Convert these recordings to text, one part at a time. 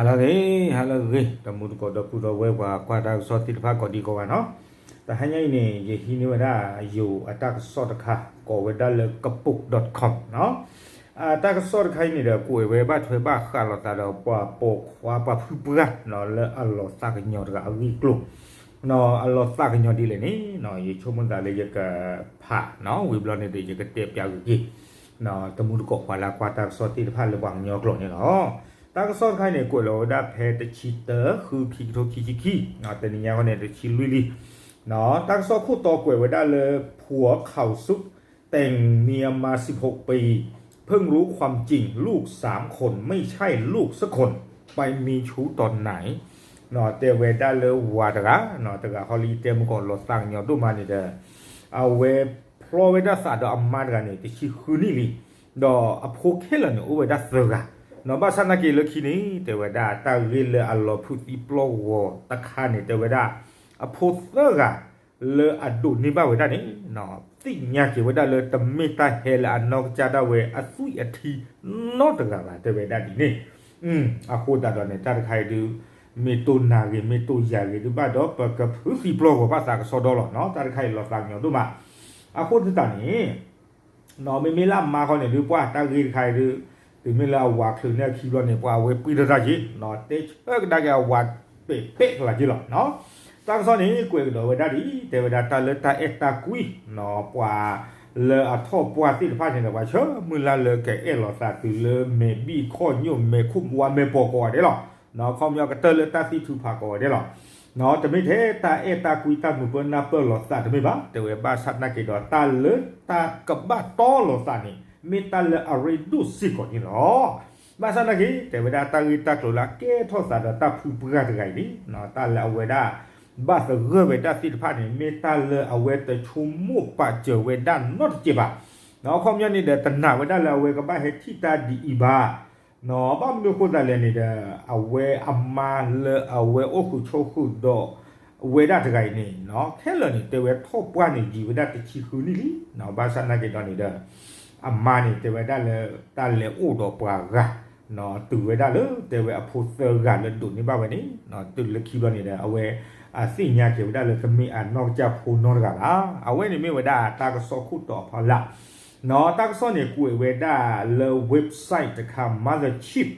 ဟါလၢအဂ့ၤ, ဟါလၢအဂ့ၤ တမူတကိးဒီပုၢ်ဒီဝဲၢ်ပှၤကွၢ်တၢ်ကစီၣ်သ့ၣ်တဖၣ်ကိးဒံကိးဂၤနီၤ, တဟါညါအံၤန့ၣ် ယဟံးန့ၢ်ဝဲဒၣ်ယိၤအတၢ်ကစီၣ်တခါ ကိးဝဲဒၣ်လၢ ကပုတ် dot com နီၤ, တၢ်ကစီၣ်တခါအံၤန့ၣ်ဒီး ကွဲးဝဲဘၣ်ထွဲဘၣ်ဃးလိာ်သးဒီးပှၤပိာ်ခွါပှၤဖုပှၢ်နီၤ လၢအလီၤသးကညီၤတဂၤအဂ့ၢ်အကျိၤ အလီၤသးကညီၤဒ်လဲၣ်န့ၣ်နီၤ ယဆိကမိၣ်သးလၢယကဖးနီၤ ဝံၤဘျီန့ၣ်ဒီး ယကတဲပၠးဂ့ၤက့ၤ တမူတကိးပှၤလၢကွၢ်တၢ်ကစီၣ်သ့ၣ်တဖၣ်လၢပှၤကညီကျိာ်န့ၣ်လီၤ. တၢ်ကစီၣ်တခါအံၤန့ၣ် ကွဲးလီၤဝဲဒၣ်ဖဲတဆံတၢ ဃု ခံကထိခံဆံခံ, တနံၤညါဃီန့ၣ် တဆံလွံၢ်လံ. တၢ်ကစီၣ်ခိၣ်တီကွဲးဝဲဒၣ်လၢ ผัวเขาสุด แต่งเมียมา สิบหกปี เพิ่งรู้ความจริง ลูกสามคน ไม่ใช่ลูกสักคน ไปมีชู้ตอนไหน တဲဝဲဒၣ်လၢဝၤတဂၤ, တဂၤဃီလၢယတဲမုၢ်ကီးလီၤသးကညီၤဒိၣ်မးန့ၣ်ဒီး အဝဲဖျီဝဲဒၣ်သးဒီးအမါတဂၤန့ၣ် တဆံဃုနံၣ်လံ, ဒီးအဖိခဲလၢာ်န့ၣ် အိၣ်ဝဲဒၣ်သၢဂၤ, ဘၣ်ဆၣ်နာ်က့ၤလၢခံန့ၣ် တဲဝဲဒၣ်တၢ်ဂ့ၢ်လၢအလီၤဖုးသံပျီၢ်ဂီၤတခါန့ၣ် တဲဝဲဒၣ် အဖိသၢဂၤ လၢအဒိးန့ၢ်ဘၣ်ဝဲဒၣ်န့ၣ် သ့ၣ်ညါက့ၤဝဲဒၣ်လၢတမ့ၢ်တၢ်ဟဲလၢအနီၢ်ကစၢ်ဒၣ်ဝဲအသွံၣ်အထံနီတဂၤဘၣ် တဲဝဲဒၣ်ဒ်န့ၣ်. အဃိသတးဒီးန့ၣ် တၢ်တခါအံၤဒုး မ့ၢ်တိၢ်နၤဂ့ၤ မ့ၢ်တိၢ်ယၤဂ့ၤဒုးဘၣ်ဒီး ပကဖုးသံပျီၢ်ဂီၤဘၣ်သးကစီဒီလီၤနီၤ, တၢ်တခါအံၤလီၤသးကညီၤဒိၣ်မး. အဃိသတးန့ၣ် မ့မ့ၢ်လၢအမါဃီန့ၣ်ဒုး ပှၤတၢ်ဂ့ၢ်တခါအံၤဒုး တုၤမ့ၢ်လၢအဝၤချုးန့ၢ်အခံဘျီန့ၣ် ပှၤအဝဲပှံၢ်ထီၣ်တၢ်က့ၤ တဲဆၢကဒါက့ၤအဝၤပဲာ်ပဲာ်ကလာ်က့ၤလီၤ. တၢ်ကစီၣ်န့ၣ် ကွဲးကဒီးဝဲဒၣ်ဒ် တဲဝဲဒၣ်တၢ်လၢတၢ်အဲၣ်တၢ်ကွံ ပှၤလၢအထီၣ်ပှၢ်သ့ၣ်တဖၣ်န့ၣ်ဒီး ပှၤဆၢမုၢ်လၢ်လၢကအဲၣ်လိာ်သးတုၤလၢမဲာ်ဘံၣ်ခီၣ်ညိၣ် မဲာ်ခိၣ်ဝါမဲာ်ပီၤကိးဂၤဒဲးလီၤ. ခီပညီကတၢၢ်လၢတၢ်သံထုးဖးကိးဂၤဒဲးလီၤ. တမ့ၢ်ထဲတၢ်အဲၣ်တၢ်ကွံတၢ်မုာ်ပၢနၢ်ပၢၢ်လိာ်သးတမ့ၢ်ဘၣ် တဲဝဲဘၣ်ဆၣ်သနာ်က့ၤဒီး တၢ်လၢတၢ်ကဘၣ်တီလိာ်သးန့ၣ် မ့ၢ်တၢ်လၢအရ့ဒိၣ်စ့ၢ်ကီးန့ၣ်လီၤ. ဘၣ်ဆၣ်သနာ်က့ၤ တဲဝဲဒၣ်တၢ်ဂ့ၢ်တၢ်ကျိၤလၢအကဲထီၣ်သးဒီးတၢ်ဖုပှၢ်တဂၤအံၤန့ၣ် တၢ်လၢအဝဲဒၣ် ဘၣ်သဂၢၢ်ဝဲဒၣ်သ့ၣ်တဖၣ်န့ၣ် မ့ၢ်တၢ်လၢအဝဲတဆိကမိၣ်ပာ်စၢၤဝဲဒၣ်နီတစဲးဘၣ်. အခီပညီန့ၣ်ဒီး တနာ်ဝဲဒၣ်လၢအဝဲကဘၣ်ဟဲထံၣ်တၢ်ဒ်အံၤဘၣ် ဘၣ်မနုၤအဃိသတးလဲၣ်န့ၣ်ဒီး အဝဲအမါလၢအဝဲအိၣ်ဃုာ်ဆိးဃုာ်ဒီးဝဲဒၣ်တဂၤအံၤန့ၣ် ခဲလၢာ်န့ၣ် တဲဝဲထီၣ်ပှၢ်န့ၣ် ယံာ်ဝဲဒၣ်တဆံဃုနံၣ်လံ. ဘၣ်ဆၣ်သနာ်က့ၤဒီးန့ၣ်ဒီး အမါန့ၣ် တဲဝဲဒၣ်လၢတၢ်လဲၤအိၣ်ဒီးပှၤဂၤ တုၤဝဲဒၣ်လၢ တဲဝဲအဖိသၢဂၤလၢဒိးန့ၢ်ဘၣ်ဝဲန့ၣ် တုၤလၢခံဘျီန့ၣ်ဒီး အဝဲ အသ့ၣ်ညါက့ၤဝဲဒၣ်လၢတမ့ၢ်အနီၢ်ကစၢ်ဖိနီတဂၤဘၣ်. အဝဲန့ၣ်မ့ၢ်ဝဲဒၣ်တၢ်ကစီၣ်ခိၣ်တီအဖီလာ် တၢ်ကစီၣ်န့ၣ် ကွဲးဝဲဒၣ်လၢ website တခါ Mothership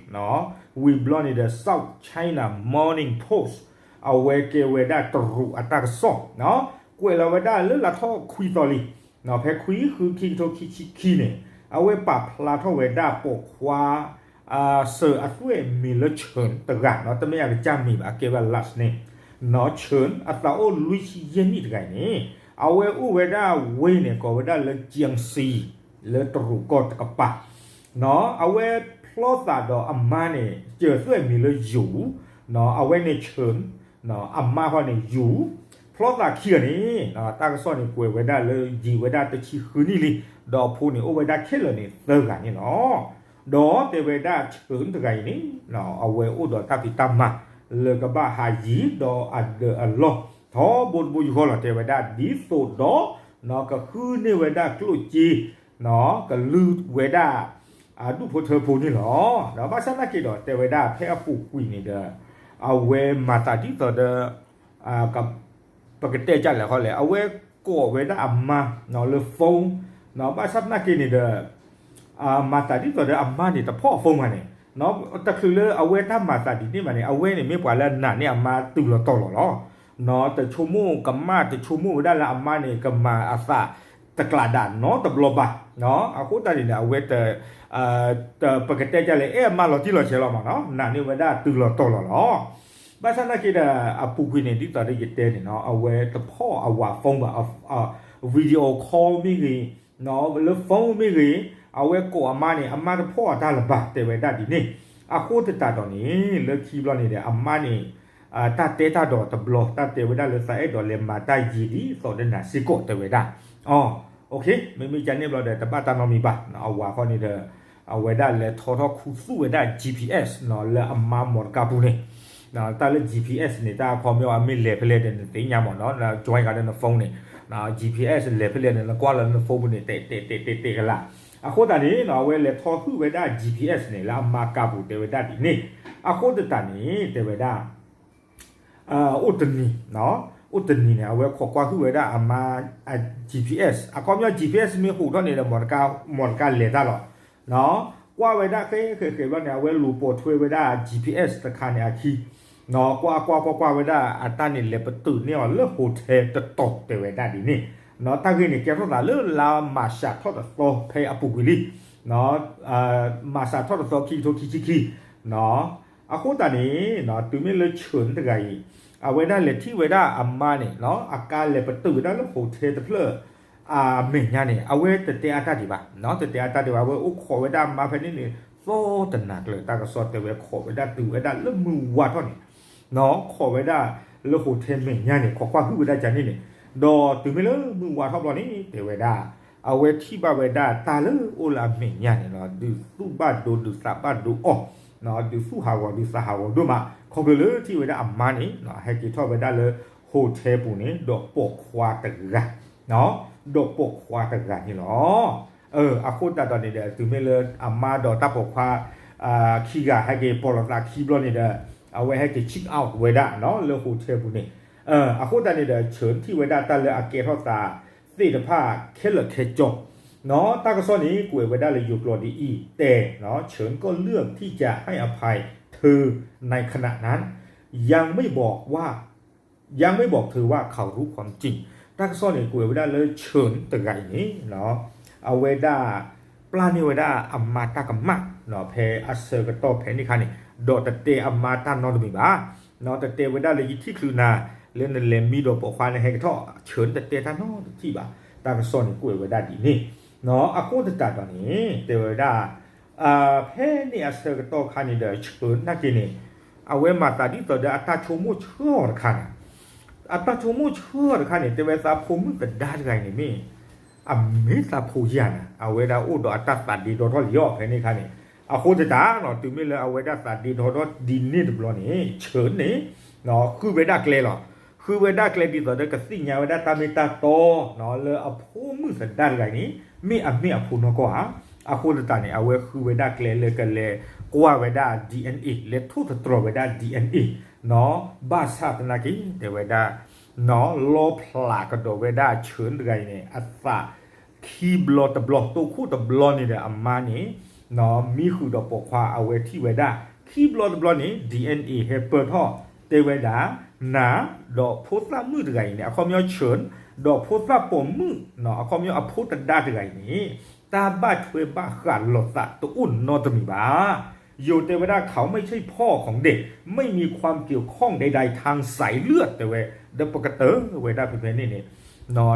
ဝံၤဘျီန့ၣ်ဒီး South China Morning Post အဝဲကဲဝဲဒၣ်တရူးအတၢ်ကစီၣ် ကွဲးလီၤဝဲဒၣ်လၢလါထီၣ်ခွံသီလံ ဖဲခွံဃုခံကထိခံဆံခံန့ၣ် အဝဲပာ်ဖျါထီၣ်ဝဲဒၣ်ပိာ်ခွါ စၢၤအသွဲၣ်မံၤလၢ Chen တဂၤနီၤ, တမ့ၢ်အကစၢ်မံၤဘၣ် အကဲဝဲ last name နီၤ, Chen အသးအိၣ်လွံၢ်ဆံယဲၢ်နံၣ်တဂၤအံၤန့ၣ် အဝဲအိၣ်ဝဲဒၣ်ဝ့ၢ်န့ၣ် ကိးဝဲဒၣ်လၢ Jiangxi လၢတရူးကီၢ်တကပၤ နီၤ, အဝဲဖျီသးဒီးအမါန့ၣ် စၢၤသွဲၣ်မံၤလၢ ယူၤ နီၤ, အဝဲန့ၣ် Chen နီၤ, အမါဃီန့ၣ် ယူၤ, ဖျီသးခံဂၤန့ၣ် တၢ်ကစီၣ်န့ၣ် ကွဲးဝဲဒၣ်လၢယံာ်ဝဲဒၣ်တဆံဃုနံၣ်လံ, ဒီးအဖိန့ၣ် အိၣ်ဝဲဒၣ်ခဲလၢာ်န့ၣ်သၢဂၤန့ၣ်လီၤ. ဒီးတဲဝဲဒၣ် Chen တဂၤအံၤန့ၣ် အဝဲအိၣ်ဒီးတၢ်ဖံးတၢ်မၤ လၢကဘၣ်ဟးယံၤဒီးအဒၢးအလီၢ် ထီဘိတဘိယူၢ်ဃီလီၤ တဲဝဲဒၣ် ဒ်သိးဒီး ကဃုန့ၢ်ဝဲဒၣ်ကျိၣ်စ့ ကလုၢ်ဝဲဒၣ် အဒူၣ်ဖိထၢဖိန့ၣ်လီၤ. ဒီးဘၣ်ဆၣ်သနာ်က့ဒီး တဲဝဲဒၣ်ဖဲအပူၤကွံာ်န့ၣ်ဒီး အဝဲမၤသးဒ်သိးဒီး ပကတဲကလဲၣ်ဃီလဲၣ် အဝဲကိးဝဲဒၣ်အမါလၢ phone ဘၣ်ဆၣ်သနာ်က့န့ၣ်ဒီး မၤသးဒ်သိးဒီးအမါန့ၣ် တဖီၣ်အ phone ဘၣ်န့ၣ် တချုးလၢအဝဲတၢ်မၤသးဒ်န့ၣ်ဘၣ်န့ၣ် အဝဲန့ၣ်မ့ၢ်ပှၤလၢအနာ်န့ၢ်အမါတုၤလီၤတီၤလီၤလီၤ. တဆိကမိၣ်ကမၣ် တဆိကမိၣ်ဝဲဒၣ်လၢအမါန့ၣ် ကမၤအသးတကျးဒၣ်နီတဘျီဘၣ်. အဃိသတးန့ၣ်ဒီး အဝဲ ပကတဲကလဲၣ် အဲၣ်အမါလီၤတံၢ်လီၤဆဲးလီၤမးနီၤ နာ်န့ၢ်ဝဲဒၣ်တုၤလီၤတီၤလီၤလီၤ. ဘၣ်ဆၣ်သနာ်က့ဒီး အပူၤကွံာ်န့ၣ် ဒ်သိးဒီးယတဲန့ၣ်နီၤ အဝဲတဖီၣ်အဝၤ phone ဘၣ်, video call မ့ၢ်ဂ့ၤ လၢ phone မ့ၢ်ဂ့ၤ အဝဲကိးအမါန့ၣ် အမါတဖီၣ်အတၢ်လၢၤဘၣ် တဲဝဲဒၣ်ဒ်န့ၣ်. အဃိသတးဒီးန့ၣ် လၢခံဘျီန့ၣ်ဒီး အမါန့ၣ် တၢ်တဲတၢ်ဒီးတဘျီ တၢ်တဲဝဲဒၣ်လၢသးအဲၣ်ဒိးလဲၤမၤတၢ်ယံၤဒ်သိးဒီးနၤစ့ၢ်ကီး တဲဝဲဒၣ်. အ မ့မ့ၢ်ကန့ၣ်ဘျီဒီး တဘၣ်တၢ်နီတမံၤဘၣ်. အဝၤဃီန့ၣ်ဒီး အဝဲဒၣ်လဲၤထီထီၣ်ခူသူၣ်ဝဲဒၣ် GPS နီၤ လၢအမါ မော်တော်ကား ပူၤန့ၣ်. တၢ်လၢ GPS န့ၣ် တၢ်အခီပညီအမ့ၢ်လဲၤဖဲလဲၣ်ဒီးနသ့ၣ်ညါမးနီၤ join ကဒီးန phone န့ၣ် GPS လဲၤဖဲလဲၣ်န့ၣ် နကွၢ်လၢန phone ပူၤန့ၣ် တဲတဲတဲတဲတဲကလာ်. အဃိသတးန့ၣ် အဝဲလဲၤထီဟုၣ်ဝဲဒၣ် GPS န့ၣ် လၢအမါ car ပူၤ တဲဝဲဒၣ်ဒ်န့ၣ်. အဃိသတးန့ၣ် တဲဝဲဒၣ် အိၣ်တနံၤ, အိၣ်တနံၤန့ၣ် အဝဲခိးကွၢ်ဟုၣ်ဝဲဒၣ်အမါ GPS အခီပညီ GPS မ့ၢ်ဟူးထီၣ်န့ၣ်ဒီး မီတကါလဲၤတၢ်လီၤ. ကွၢ်ဝဲဒၣ်ဃဲဃဲဃဲဘျီန့ၣ် အဝဲလူၤပိာ်ထွဲဝဲဒၣ် GPS တခါန့ၣ်အခံ, ကွၢ်ကွၢ်ကွၢ်ကွၢ်ဝဲဒၣ်အတၢ်န့ၣ် လဲၤပတုာ်န့ၢ်အီၤလၢ hotel တတီၤ တဲဝဲဒၣ်ဒ်န့ၣ်. တၢ်ဂ့ၢ်န့ၣ် ကဲထီၣ်သးလၢလါမၤရှးထီၣ်တသီဖဲအပူၤကွံာ်လံ, မၤရှးထီၣ်တသီ ခံကထိခံဆံခံ အဃိသတးန့ၣ် တုၤမ့ၢ်လၢ ဆၢၣ် တဂၤအံၤ အဝဲဒၣ်လဲၤထံၣ်ဝဲဒၣ်အမါန့ၣ် အကါလဲၤပတုာ်ဝဲဒၣ်လၢ hotel တဖျၢၣ် အမဲာ်ညါန့ၣ် အဝဲတတဲအတၢ်ဒံးဘၣ်, တတဲအတၢ်ဒံးဘၣ်, အဝဲအိၣ်ခိးဝဲဒၣ်အမါဖဲန့ၣ်န့ၣ် သီတနၤကျၢၤ, တၢ်ကစီၣ်တဲဝဲ ခိးဝဲဒၣ်တုၤဝဲဒၣ်လၢမုၢ်ဝါထီၣ်န့ၣ် ခိးဝဲဒၣ်လၢ hotel မဲာ်ညါန့ၣ် ခိးကွၢ်ဟုၣ်ဝဲဒၣ်ကန့ၣ်န့ၣ်, ဒီးတုၤမ့ၢ်လၢမုၢ်ဝါထီၣ်ဘျီန့ၣ် တဲဝဲဒၣ် အဝဲထံၣ်ဘၣ်ဝဲဒၣ်တၢ်လၢအိၣ်လၢအမဲာ်ညါန့ၣ်လီၤ. ဒုးသူၣ်ဘၣ်ဒိ ဒုးသးဘၣ်ဒိအီၤ, ဒုးသူၣ်ဟးဂီၤ ဒုးသးဟးဂီၤဒိၣ်မး, ခီဖျိလၢထံၣ်ဝဲဒၣ်အမါန့ၣ် ဟဲက့ၤထီၣ်ဝဲဒၣ်လၢ hotel ပူၤန့ၣ် ဒီးပိာ်ခွါတဂၤ, ဒီးပိာ်ခွါတဂၤန့ၣ်လီၤ. အဃိသတးဒီးန့ၣ်ဒီး တုၤမ့ၢ်လၢအမါဒီးတၢ်ပိာ်ခွါ ခံဂၤဟဲက့ၤပိာ်လိာ်သးခံဘျီန့ၣ်ဒီး အဝဲဟဲက့ၤ check out ဝဲဒၣ်လၢ hotel ပူၤန့ၣ်, အဃိသတးန့ၣ်ဒီး ဆၢၣ် ထံၣ်ဝဲဒၣ်တၢ်လၢအကဲထီၣ်သးသ့ၣ်တဖၣ်ခဲလၢာ်ခဲဆ့, တၢ်ကစီၣ်န့ၣ် ကွဲးဝဲဒၣ်လၢယိၤကျိာ်ဒ်အံၤ တဲ ဆၢၣ် ก็เลือกที่จะให้อภัยเธอในขณะนั้น ยังไม่บอกว่า ยังไม่บอกเธอว่าเขารู้ความจริง တၢ်ကစီၣ်န့ၣ် ကွဲးဝဲဒၣ်လၢ ဆၢၣ် တဂၤအံၤန့ၣ် အဝဲဒၣ် ပျၢ်န့ၢ်ဝဲဒၣ်အမါတၢ်ကမၣ် ဖဲအဆၢကတီၢ်ဖဲန့ၣ်အခါန့ၣ် ဒီးတတဲအမါတၢ်နီတမံၤဘၣ်, တတဲဝဲဒၣ်လၢယထံၣ်ချုးနၤ လၢနလဲၤမံဒီးပိာ်ခွါန့ၣ်ဟဲက့ၤထီၣ်, ဆၢၣ် တတဲတၢ်နီတထံၣ်ဘၣ်, တၢ်ကစီၣ်န့ၣ်ကွဲးဝဲဒၣ်ဒ်န့ၣ်, အဃိသတးဒီးန့ၣ် တဲဝဲဒၣ် ဖဲန့ၣ်အဆၢကတီၢ်ခါန့ၣ်ဒီး ဆၢၣ် နာ်က့န့ၣ် အဝဲမၤသးဒ်သိးဒီးအတၢ်ဆိကမိၣ်ဆၢအီၤတခါန့ၣ်, အတၢ်ဆိကမိၣ်ဆၢအီၤတခါန့ၣ် တဲဝဲသးဖိမုၣ်သဒါတဂၤအံၤန့ၣ်မ့ၢ် အမ့ၢ်သးဖိယၤန့ၣ် အဝဲဒၣ်အိၣ်ဒီးအတၢ်သးဒ့ဒီထီၣ်လံအီၤဖဲန့ၣ်အခါန့ၣ်, အဃိသတး တုၤမ့ၢ်လၢအဝဲဒၣ်သးဒ့ဒီထီၣ်ဒ်န့ၣ်တဘျီန့ၣ် ဆၢၣ် န့ၣ် ဃုဝဲဒၣ်ကျဲလီၤ, ဃုဝဲဒၣ်ကျဲဒ်သိးဒီးကသ့ၣ်ညါဝဲဒၣ်တၢ်မ့ၢ်တၢ်တီ လၢအဖိမုၣ်သဒါတဂၤအံၤန့ၣ် မ့ၢ်အမ့ၢ်အဖိနီၢ်ကီၢ်ဧါ, အဃိသတးန့ၣ် အဝဲဃုဝဲဒၣ်ကျဲလၢကလဲၤကွၢ်ဝဲဒၣ် DNA လဲၤထိၣ်သတြီၤဝဲဒၣ် DNA ဘၣ်ဆၣ်သနာ်က့ တဲဝဲဒၣ် လီဖျးကဒီးဝဲဒၣ်ဆၢၣ်တဂၤအံၤန့ၣ် အသးခံဘျီတဘျီ တိခိၣ်တဘျီန့ၣ်ဒီးအမါန့ၣ် မံဃုာ်ဒီးပိာ်ခွါအဝဲထံၣ်ဝဲဒၣ် ခံဘျီတဘျီန့ၣ် DNA ဟဲပၢၢ်ထီၣ် တဲဝဲဒၣ် နၤ ဒီးဖိသၣ်မုၣ်တဂၤအံၤန့ၣ် အခီပညီဆၢၣ် ဒီးဖိသၣ်ပိာ်မုၣ် အခီပညီအဖိသဒါတဂၤအံၤန့ၣ် တၢ်ဘၣ်ထွဲဘၣ်ဃးလိာ်သးတအိၣ်နီတမံၤဘၣ်. ယိၤတဲဝဲဒၣ် เขาไม่ใช่พ่อของเด็ก ไม่มีความเกี่ยวข้องใดๆทางสายเลือด တဲဝဲ ဒီးပကတၢၢ်ဝဲဒၣ်ဖဲဖဲန့ၣ်န့ၣ်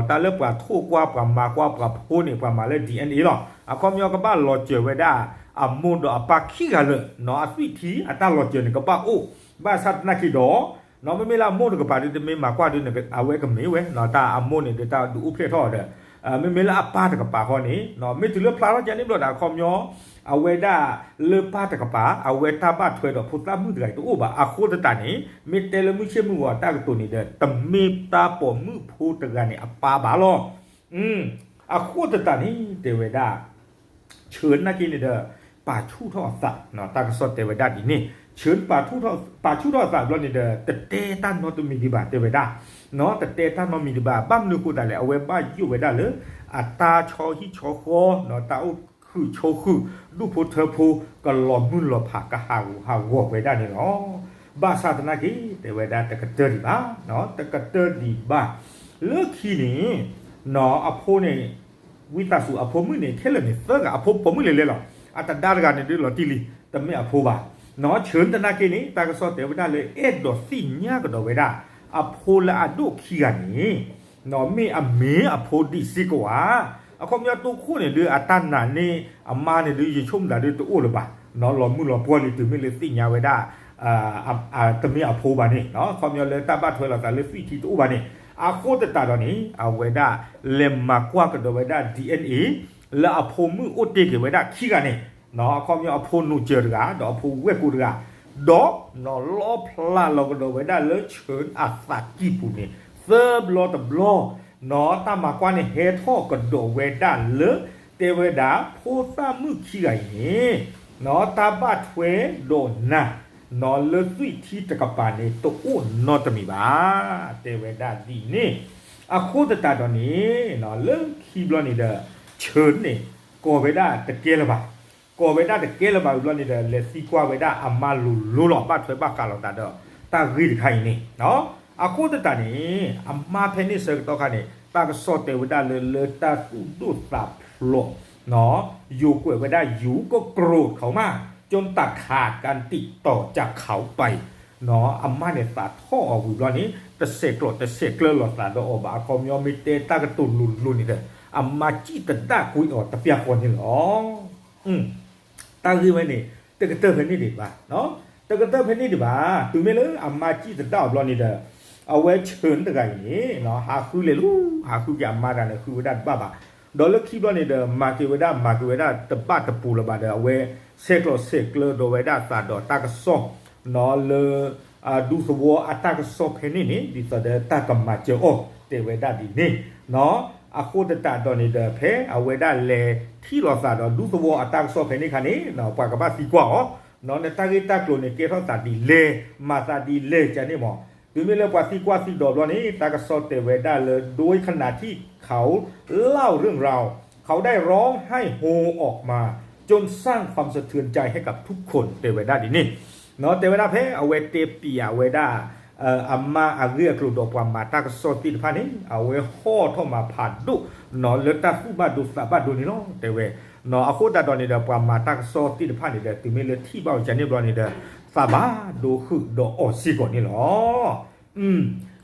တၢ်လၢပှၤထိၣ်ကွၢ်ပှၤမၤကွၢ်ပှၤဖိန့ၣ် ပှၤမၤလၢ DNA လီၤ. အခီပညီကဘၣ်လီၤစၢၤဝဲဒၣ် အမိၢ်ဒီးအပၢ်ခံဂၤလၢာ် အသွံၣ်ထံအတၢ်လီၤစၢၤန့ၣ် ကဘၣ်အိၣ် ဘၣ်ဆၣ်သနာ်က့ဒီး မ့မ့ၢ်လၢအမိၢ်တကပၤဒ်တမ့ၢ်မၤကွၢ်ဒ်န့ၣ် အဝဲကမ့ၢ်ဝဲ တၢ်အမိၢ်န့ၣ်ဒီးတၢ်ဒုးအိၣ်ဖျဲၣ်ထီၣ်ဒီး မ့မ့ၢ်လၢအပၢ်တကပၤဃီန့ၣ် မ့ၢ်တုၤလၢဖျါထီၣ်ကန့ၣ်ဘျီဒီး အခီပညီ အဝဲဒၣ်လၢပၢ်တကပၤ အဝဲတၢ်ဘၣ်ထွဲဒီးဖိသၣ်မုၣ်တဂၤအံၤတအိၣ်ဘၣ်. အဃိသတးန့ၣ် မ့ၢ်တဲလၢမုၢ်ဆ့ၣ်မုၢ်ဂီၤတၢ်ကတိၤန့ၣ်ဒီး တမ့ၢ်တၢ်ပိာ်မုၣ်ဖိတဂၤန့ၣ်အပၢ်ဘၣ်လီၤ. အဃိသတးန့ၣ် တဲဝဲဒၣ် ဆၢၣ် နာ်က့န့ၣ်ဒီး ပာ်ဆူၣ်ထီၣ်အသး တၢ်ကစီၣ်တဲဝဲဒၣ်ဒ်န့ၣ် ဆၢၣ် ပာ်ဆူၣ်ထီၣ်အသးဘျီန့ၣ်ဒီး တတဲတၢ်နီတမံၤဒံးဘၣ် တဲဝဲဒၣ် တတဲတၢ်နီတမံၤဒံးဘၣ်. ဘၣ်မနုၤအဃိသတးလဲၣ် အဝဲဘၣ်ယိၣ်ဝဲဒၣ်လၢ အတၢ်ဆီဟံၣ်ဆီဃီ တၢ်အိၣ်ခုၣ်ဆိးဃုာ် ဒူၣ်ဖိထၢဖိ ကလီၤမုၢ်လီၤဖး ကဟးဂူာ်ဟးဂီၤဝဲဒၣ်န့ၣ်လီၤ. ဘၣ်ဆၣ်သနာ်က့ တဲဝဲဒၣ်တကတၢၢ်ဒံးဘၣ် တကတၢၢ်ဒံးဘၣ် လၢခံန့ၣ် အဖိန့ၣ် ဝံသးစူၤအဖိမုၣ်န့ၣ် ခဲလၢာ်န့ၣ်သၢဂၤ အဖိပိာ်မုၣ်လဲၤလဲၤလီၤ. အသဒါတဂၤန့ၣ်ဒုးလီၤတံၢ်လံ တမ့ၢ်အဖိဘၣ်. ဆၢၣ် သနာ်က့န့ၣ် တၢ်ကစီၣ်တဲဝဲဒၣ်လၢအဲၣ်ဒိးသ့ၣ်ညါကဒီးဝဲဒၣ် အဖိလၢအဒိၣ်ခံဂၤန့ၣ် မ့ၢ်အမ့ၢ်အဖိဒံးစ့ၢ်ကီးဧါ. အခီပညီတိခိၣ်န့ၣ်ဒုးအတၢ်နာ်န့ၢ်အမါန့ၣ်ဒုး ယဆိကမိၣ်သးဒုးတအိၣ်လၢၤဘၣ်. လီၤမုၢ်လီၤပှီၢ်လံတုၤမ့ၢ်လၢသ့ၣ်ညါဝဲဒၣ် တမ့ၢ်အဖိဘၣ်န့ၣ် အခီပညီလၢတၢ်ဘၣ်ထွဲလိာ်သးလၢသွံၣ်ထံတအိၣ်ဘၣ်န့ၣ် အဃိသတးဒီးန့ၣ် အဝဲဒၣ်လဲၤမၤကွၢ်ကဒီးဝဲဒၣ် DNA လၢအဖိမုၣ်အိၣ်တ့ၢ်က့ၤဝဲဒၣ်ခံဂၤန့ၣ် အခီပညီအဖိနူာ်စၢၤတဂၤ ဒီးအဖိဝဲၢ်ကိတဂၤ ဒီးလီဖျးလီၤကဒီးဝဲဒၣ်လၢဆၢၣ်အသးကံၢ်ပူၤန့ၣ် သၢဘျီတဘျီ တၢ်မၤကွၢ်န့ၣ်ဟဲထီၣ်ကဒီးဝဲဒၣ်လၢ တဲဝဲဒၣ်ဖိသၣ်မုၣ်ခံဂၤအံၤန့ၣ် တၢ်ဘၣ်ထွဲဒီးနၤ နီၢ်လၢသွံၣ်ထံတကပၤန့ၣ် တအိၣ်နီတမံၤဘၣ် တဲဝဲဒၣ်ဒ်န့ၣ်. အဃိသတးဒီးန့ၣ် လၢခံဘျီန့ၣ်ဒီး ဆၢန့ၣ် ကိးဝဲဒၣ်တကဲလၢၤဘၣ်. ကိးဝဲဒၣ်တကဲလၢၤဘၣ်ဝံၤဘျီန့ၣ်ဒီး လဲၤသံကွၢ်ဝဲဒၣ်အမါလိၤလိၤလီၤ ဘၣ်ထွဲဘၣ်ဃးလိာ်သးဒီး တၢ်ဂ့ၢ်တခါအံၤန့ၣ်. အဃိသတးန့ၣ် အမါဖဲန့ၣ်ဆၢကတီၢ်ခါန့ၣ် တၢ်ကစီၣ်တဲဝဲဒၣ်လၢ လၢတၢ်သူၣ်ဒိၣ်သးဖျိး ယိၤကွဲးဝဲဒၣ် ယူၤကကြိးခီမး ကျွန်တခါကံတိာ်ကြခီပၤ အမါန့ၣ်သးထီၣ်အီၤဝံၤဘျီန့ၣ် တဆဲးကျိးတဆဲးကျၢလိာ်သးဒီးအီၤဘၣ် အခီပညီမ့ၢ်တဲတၢ်ကတိၤလိၤလိၤန့ၣ်ဒီး အမါစံၣ်သဒၣ်ကွံာ်အီၤတပျၢ်ဃီန့ၣ်လီၤ. တၢ်ဂ့ၢ်ဝဲန့ၣ် တကတၢၢ်ဖဲန့ၣ်ဒံးဘၣ်, တကတၢၢ်ဖဲန့ၣ်ဒံးဘၣ်, တုၤမ့ၢ်လၢအမါစံၣ်သဒၣ်အီၤဘျီန့ၣ်ဒီး အဝဲဆၢတဂၤအံၤန့ၣ် ဟးဃုလဲၤလီၤ ဟးဃုက့ၤအမါတဂၤန့ၣ် ဃုဝဲဒၣ်တဘၣ်ဘၣ်, ဒီးလၢခံဘျီန့ၣ်ဒီး မၤက့ၤဝဲဒၣ် မၤက့ၤဝဲဒၣ်တဘၣ်တပူၤလၢၤဘၣ်ဒီး အဝဲဆဲးကျိးဆဲးကျၢဒီးဝဲဒၣ်သးဒီးတၢ်ကစီၣ် လၢ ဒူသဝီအတၢ်ကစီၣ်ဖဲန့ၣ်န့ၣ် ဒ်သိးဒီးတၢ်ကမၤစၢၤအီၤ တဲဝဲဒၣ်ဒ်န့ၣ်. အဃိသတးဒီးန့ၣ်ဒီး ဖဲအဝဲဒၣ်လဲၤထံၣ်လိာ်သးဒီးဒူသဝီအတၢ်ကစီၣ်ဖဲန့ၣ်ခါန့ၣ် ပှၤကဘၣ်သံကွၢ်အီၤ, နတၢ်ဂ့ၢ်တၢ်ကျိၤန့ၣ် ကဲထီၣ်သးဒ်လဲၣ် မၤသးဒ်လဲၣ် ကန့ၣ်မး, တုၤမ့ၢ်လၢပှၤသံကွၢ်သံဒိးဘျီန့ၣ် တၢ်ကစီၣ်တဲဝဲဒၣ်လၢ โดยขณะที่เขาเล่าเรื่องราว เขาได้ร้องไห้โฮออกมา จนสร้างความสะเทือนใจให้กับทุกคน တဲဝဲဒၣ်ဒ်န့ၣ်. တဲဝဲဒၣ်ဖဲအဝဲတဲပျးဝဲဒၣ် အမါအဂ့ၢ်အကျိၤဒီးပှၤမၤတၢ်ကစီၣ်သ့ၣ်တဖၣ်န့ၣ် အဝဲဟီၣ်ထီၣ်မၤဖးဒိၣ် လၢတၢ်သူၣ်ဘၣ်ဒိသးဘၣ်ဒိန့ၣ်လီၤ တဲဝဲ. အဃိသတးဒီးန့ၣ်ဒီး ပှၤမၤတၢ်ကစီၣ်သ့ၣ်တဖၣ်န့ၣ်ဒီး တုၤမ့ၢ်လၢထံၣ်ဘၣ်ဝဲဒ်န့ၣ်ဘျီန့ၣ်ဒီး သးဘၣ်ဒိဃုာ်ဒီးအီၤစ့ၢ်ကီးန့ၣ်လီၤ.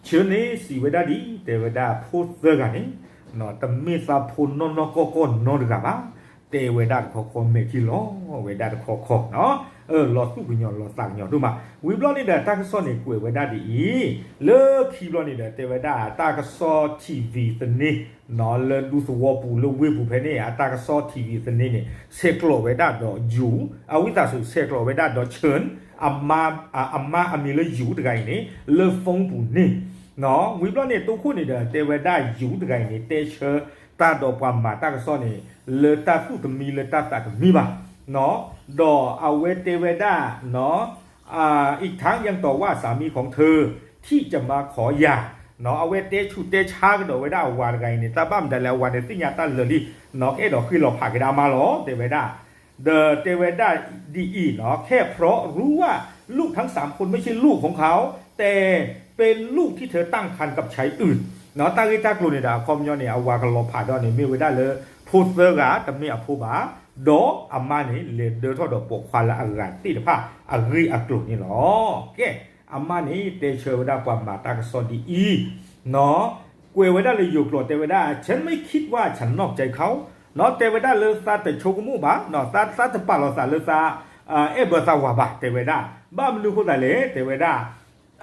ဆၢန့ၣ်စံးဝဲဒၣ်ဒ် တဲဝဲဒၣ်ဖိသၢဂၤန့ၣ် တမ့ၢ်သးဖိနီၢ်နီၢ်ကီၢ်ကီၢ်နီတဂၤဘၣ်, တဲဝဲဒၣ်တခီခီ မဲာ်ထံလီၤဝဲဒၣ်တခီခီ လီၤသူၣ်ကညီၤလီၤသးကညီၤဒိၣ်မး. ဝံၤဘျီန့ၣ်ဒီး တၢ်ကစီၣ်န့ၣ်ကွဲးဝဲဒၣ်ဒ်အံၤ, လၢခံဘျီန့ၣ်ဒီး တဲဝဲဒၣ်တၢ်ကစီၣ် ထံၣ်ဝံၤသန့ လၢဒူသဝီပူၤလၢဝ့ၢ်ပူၤဖဲန့ၣ် အတၢ်ကစီၣ် ထံၣ်ဝံၤသန့န့ၣ် ဆဲးကျိးဝဲဒၣ်ဒီးယူၤ, အဝံသးစူၤ ဆဲးကျိးဝဲဒၣ်ဒီးဆၢၣ်, အမါအမံၤလၢယူၤတဂၤအံၤန့ၣ် လၢ phone ပူၤန့ၣ် ဝံၤဘျီန့ၣ် တိခိၣ်န့ၣ်ဒီး တဲဝဲဒၣ်ယူၤတဂၤအံၤန့ၣ် တဲဆၢတၢ်ဒီးပှၤမၤတၢ်ကစီၣ်န့ၣ် လၢတၢ်သူၣ်တမံလၢတၢ်သးတမံဘၣ်, ဒီးအဝဲတဲဝဲဒၣ် อีกทั้งยังต่อว่าสามีของเธอที่จะมาขอหย่า အဝဲတဲဆူးတဲဆါကဒီးဝဲဒၣ်အဝၤတဂၤအံၤန့ၣ် တၢ်ဘၣ်မတၤလဲၣ် အဝၤန့ၣ်သ့ၣ်ညါတၢ်လၢာ်လံ ကအဲၣ်ဒိးဃ့လီၤဖးက့ၤဒၣ်အမါလီၤ တဲဝဲဒၣ် ဒီးတဲဝဲဒၣ်ဒ်အံၤ แค่เพราะรู้ว่าลูกทั้งสามคนไม่ใช่ลูกของเขา แต่เป็นลูกที่เธอตั้งครรภ์กับชายอื่น တၢ်ဂ့ၢ်တၢ်ကျိၤန့ၣ်ဒီး အခီပညီန့ၣ် အဝၤကလီၤဖးဒီးန့ၣ် မ့ၢ်ဝဲဒၣ်လၢ ဖိသၢဂၤတမ့ၢ်အဖိဘၣ်, ဒီးအမါန့ၣ် လဲၤဒၢထီၣ်ဒီးပိာ်ခွါလၢအဂၤသ့ၣ်တဖၣ်အဂ့ၢ်အကျိၤန့ၣ်လီၤ. ကဲ, အမါန့ၣ် တဲဆၢဝဲဒၣ်ပှၤမၤတၢ်ကစီၣ်ဒ်အံၤ ကွဲးဝဲဒၣ်လၢယိၤကျိာ်တဲဝဲဒၣ် ฉันไม่คิดว่าฉันนอกใจเขา တဲဝဲဒၣ်လၢသးတဆိကမိၣ်ဘၣ်, သးတပာ်လီၤသးလၢသး အဲၣ်ဘၢသးဝၤဘၣ် တဲဝဲဒၣ်, ဘၣ်မနုၤဃိသးလဲၣ် တဲဝဲဒၣ်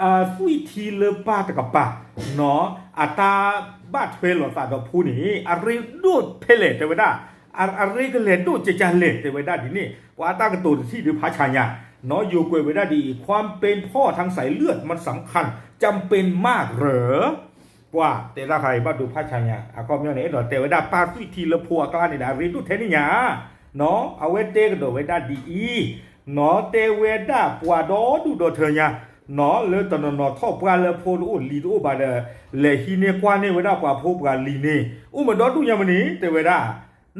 သွံၣ်ထံလၢပၢ်တကပၤ အတၢ်ဘၣ်ထွဲလိာ်သးဒီးဖိန့ၣ် အရ့ဒိၣ်ဖဲလဲၣ် တဲဝဲဒၣ်, အရ့ကလဲၤဒိၣ်ကကလဲၣ် တဲဝဲဒၣ်ဒ်န့ၣ် ပှၤအတၢ်ကတိၤတထံၣ်ဒုးဖးဆါညါ, ယိၤကွဲးဝဲဒၣ်ဒ်အံၤ ความเป็นพ่อทางสายเลือดมันสำคัญ จำเป็นมากเหรอ ပှၤတဲတၢ်ခါအံၤဘၣ်ဒိဖးဆါညါ အခီပညီန့ၣ် အဲၣ်ဒိးတဲဝဲဒၣ်ပၢ်သွံၣ်ထံလၢဖိအကျါန့ၣ်ဒီး အရ့ဒိၣ်ထဲန့ၣ်ညါ, အဝဲတဲကဒီးဝဲဒၣ်ဒ်အံၤ, တဲဝဲဒၣ်ပှၤဒီဒူၣ်ဒီထၢညါ, လၢတနီၤနီၤထီၣ်ပှၢ်လၢဖိတအိၣ်လံၤတအိၣ်ဘၣ်ဒီး လဲၤဟံးန့ၢ်ကွၢ်န့ၢ်ဝဲဒၣ်ပှၤဖိပှၤလံၤန့ၣ် အိၣ်မ့ၢ်ဒီဒူၣ်ညါမ့ၢ်န့ၣ် တဲဝဲဒၣ်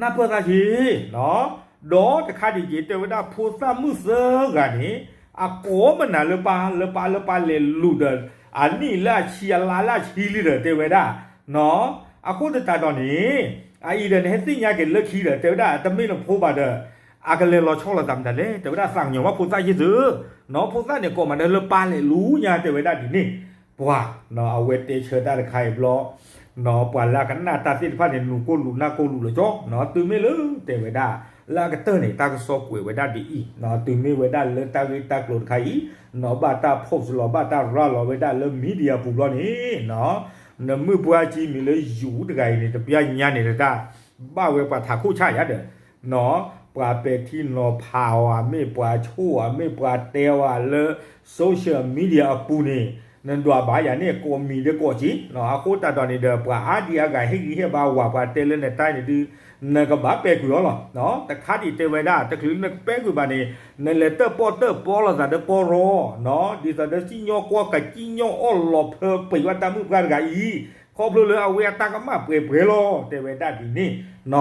နၢ်ပၢၢ်သးက့ၤ ဒီးတခါဒံးက့ၤ တဲဝဲဒၣ်ဖိသၣ်မုၣ်သၢဂၤန့ၣ် အကိးမနုၤလၢပၢ် လၢပၢ် လၢပၢ်လဲၤလူၤဒီး အနံၣ်လၢအဆံ အလါလၢအဆံလံဒီး တဲဝဲဒၣ်, အဃိသတးဒီးန့ၣ် အအံၤဒီးနဟဲသ့ၣ်ညါက့ၤလၢခံဒီး တဲဝဲဒၣ်တမ့ၢ်နဖိဘၣ်ဒီး အကလဲၤလီၤဆီလိာ်သးမတၤလဲၣ် တဲဝဲဒၣ်သးကညီၤဘၣ်ဖိသၣ်ယ့ၢ်သု, ဖိသၣ်န့ၣ်ကိးမနုၤလၢပၢ်လဲၤလူၤညါ တဲဝဲဒၣ်ဒ်န့ၣ်, ပှၤ အဝဲတဲဆၢတၢ်တခါအံၤဘျီ ပှၤလၢအကနၣ်တၢ်သ့ၣ်တဖၣ်န့ၣ် နူၤကိၢ်လူၤနၢ်ကိၢ်လူၤလၢကၠီ, တုၤမ့ၢ်လၢတဲဝဲဒၣ် လၢအကတၢၢ်န့ၣ် တၢ်ကစီၣ်ကွဲးဝဲဒၣ်ဒ်အံၤ, တုၤမ့ၢ်ဝဲဒၣ်လၢတၢ်ဂ့ၢ်တၢ်ကျိၤတခါအံၤ ဘၣ်တၢ် post လီၤ ဘၣ်တၢ်ရၤလီၤဝဲဒၣ်လၢ media ပူၤဘျီန့ၣ် နမုၢ်ပှၢ်ကံမံၤလၢယူၤတဂၤအံၤန့ၣ် တပျၢ်ညါန့ၣ်တတၢ် ဘၣ်ဝဲပှၤထးခိၣ်ဆၣ်ယါဒီး ပှၤပဲာ်ထံနီၤဖးဝဲ မ့ၢ်ပှၤဆိၣ်ဝဲ မ့ၢ်ပှၤတဲဝဲလၢ social media အပူၤန့ၣ် နဒွးဘၣ်ယၤန့ၣ် ကိးမံၤဒီးကိးက့ၤ, အဃိသတးဒီးန့ၣ်ဒီး ပှၤအါဒံအါဂၤဟ့ၣ်ဂံၢ်ဟ့ၣ်ဘါဝၤ ပှၤတဲလၢနတၢ်န့ၣ်ဒုး နကဘၣ်ပဲာ်ကွံာ်အီၤလီၤ. တခါဒံးတဲဝဲဒၣ် တချုးနကပဲာ်ကွံာ်ဘၣ်န့ၣ် နလဲၤတၢၣ်ပီၣ်တၢၣ်ပီလိာ်သးဒီးပီရီ, ဒ်သိးဒီးစံၣ်ညီၣ်ကွီၢ်ကစံၣ်ညီၣ်အီၣ်လီၤဖၢပှဲၤဝဲတၢ်မုၣ်ပှၢ်တဂၤအံၤ, ခီဖျိလၢအဝဲအတၢ်ကမၣ်ပှဲၤပှဲၤလီၤ တဲဝဲဒၣ်ဒ်န့ၣ်, န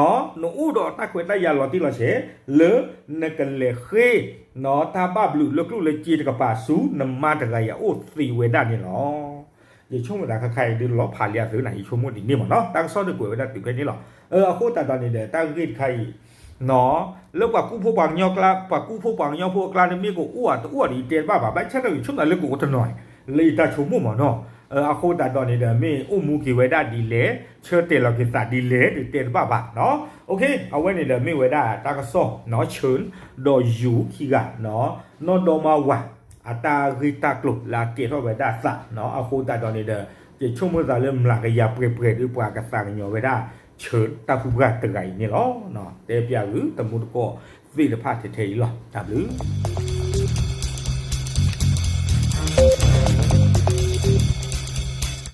အိၣ်ဒီးတၢ်ခွဲးတၢ်ယာ်လီၤတံၢ်လီၤဆဲး လၢနကလဲၤဃ့ၢ် တၢ်ဘၣ်ဘျုးလၢကျိၣ်လၢစ့တကပၤဆူနမါတဂၤအံၤအအိၣ်သ့ဝဲဒၣ်န့ၣ်လီၤ. ယဆိကမိၣ်သးခါခါအံၤဒုးလီၤဖးလံအသုးန့ၣ် ယဆိကမိၣ်ဒ်န့ၣ်မ့ၢ်နီၤ တၢ်ကစီၣ်ဒုးကွဲးဝဲဒၣ်တုၤဖဲန့ၣ်လီၤ. အဃိသတးဒီးန့ၣ်ဒီး တၢ်ဂ့ၢ်တခါအံၤ လၢပှၤကူဖိပှၤကညီကျါ ပှၤကူဖိပှၤကညီဖိအကျါန့ၣ် မ့ၢ်ကအိၣ်အတအိၣ်ဒ်အံၤတဲတဘၣ်ဘၣ်, ဘၣ်ဆၣ်ဒီးယဆိကမိၣ်လၢကအိၣ်တနီၤ လၢယတၢ်ဆိကမိၣ်မ့ၢ်နီၤ. အဃိသတးဒီးန့ၣ်ဒီး မ့ၢ်အိၣ်မူက့ၤဝဲဒၣ်ဒ်လဲၣ်, ဆၢတဲာ်လီၤက့ၤသးဒ်လဲၣ်ဒ်တဲတဘၣ်ဘၣ်နီၤ. အဝဲန့ၣ်ဒီးမ့ၢ်ဝဲဒၣ်တၢ်ကစီၣ် ဆၢ ဒီးယူၤခံဂၤ နီၢ်ဒီမါဝၤ အတၢ်ဂ့ၢ်တၢ်ကျိၤလၢအကဲထီၣ်ဝဲဒၣ်သးနီၤ. အဃိသတးဒီးန့ၣ်ဒီး ယဆိကမိၣ်သးလၢမျးကယၤပှဲၤပှဲၤဒီး ပှၤကသးကညီၤဝဲဒၣ် ဆၢ တၢ်ဖုပှၢ်တဂၤအံၤန့ၣ်လီၤ. တဲပျးဂုၢ်တမူတကိးသ့ၣ်တဖၣ်ထဲထဲအံၤလီၤ. တၢ်ဘျုး